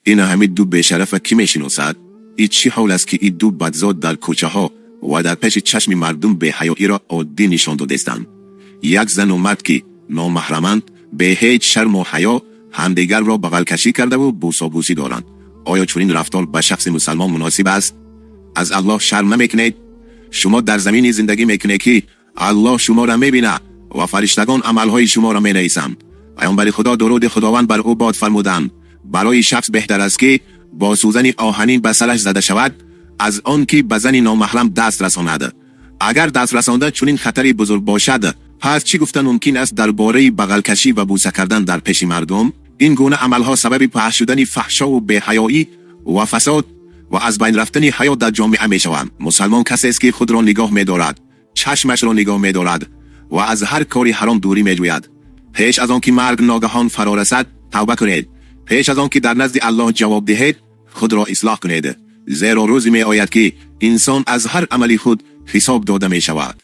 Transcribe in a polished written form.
Ина ҳамин ду бешарафа кӣ мешиносад? И чӣ ҳол аст, ки ин ду бадзод дар кӯчаҳо ва дар пеши чашми мардум беҳаёиро оддӣ нишон додестанд? Як зану мард, ки номаҳраманд, бе ҳеҷ шарму ҳаё ҳамдигарро бағалкашӣ кардаву бӯсобӯсӣ доранд. Оё чунин рафтор ба шахси мусалмон муносиб аст? Аз Аллоҳ шарм намекунед? Шумо дар замине зиндагӣ мекунед, ки Аллоҳ шуморо мебинад ва фариштагон амалҳои шуморо менависанд. Паёмбари Худо, дуруди Худованд бар ӯ бод, фармуданд: «Барои шахс беҳтар аст, ки бо сӯзани оҳанин ба сараш зада шавад, аз он ки ба зани номаҳрам даст расонад». Агар даст расонда чунин хатари бузург бошад, пас чӣ гуфта мумкин аст дар бораи бағалкашӣ ва бӯса кардан дар пеши мардум? Ин гуна амалҳо сабаби паҳш шудани фаҳшову беҳаёӣ ва фасод ва аз байн рафтани ҳаё дар ҷомеа мешаванд. Мусалмон касест, ки худро нигоҳ медорад, чашмашро нигоҳ медорад ва аз ҳар кори ҳаром дурӣ меҷӯяд. Пеш аз он ки марг ногаҳон фаро расад, тавба кунед. Пеш аз он ки дар назди Аллоҳ ҷавоб диҳед, худро ислоҳ кунед, зеро рӯзе меояд, ки инсон аз ҳар амали худ ҳисоб дода мешавад.